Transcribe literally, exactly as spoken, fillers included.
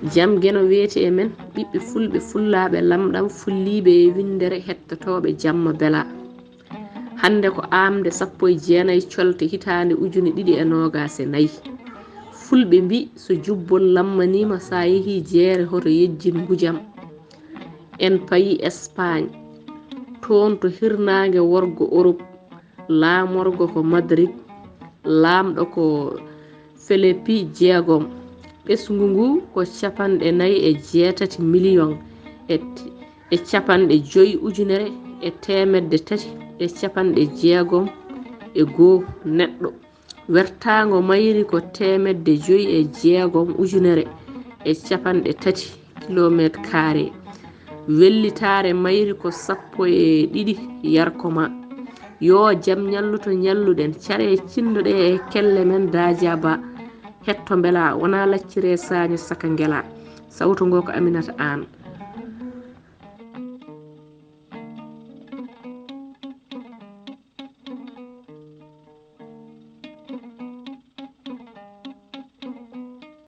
Jam Geno weeti e men, ɓiɓɓe fulɓe, fullaaɓe, lamɗam, fulliiɓe e winndere, hettotooɓe Jamma Bela. Hannde ko aamde sappo e jeenayi colte hitaande ujune ɗiɗi e noogaas e nayi. Fulɓe mbi, so jubbol lammaniima, so a yehii jeere, hoto yejjin ngujam. En payi Espagne. Toon to hirnaange worgo Europe, laamorgo ko Madrid, laamɗo ko Felipe jeegom. Ɓesngu ngu ko capanɗe nayi e jeetati miliyoŋ e, e capanɗe joyi ujunere e teemedde tati e capanɗe jeegom e goo neɗɗo. Wertaango mayri ko teemedde joyi e jeegom ujunere e capanɗe tati kilomeeter kaare. Wellitaare mayri ko sappo e ɗiɗi yarko ma. Yoo jam ñallu to ñalluɗen, care cinndo ɗe e kelle men Daaja Ba. Hetto mbela, wona laccire saaño saka ngela. Sawto ngo ko Aminata Aan.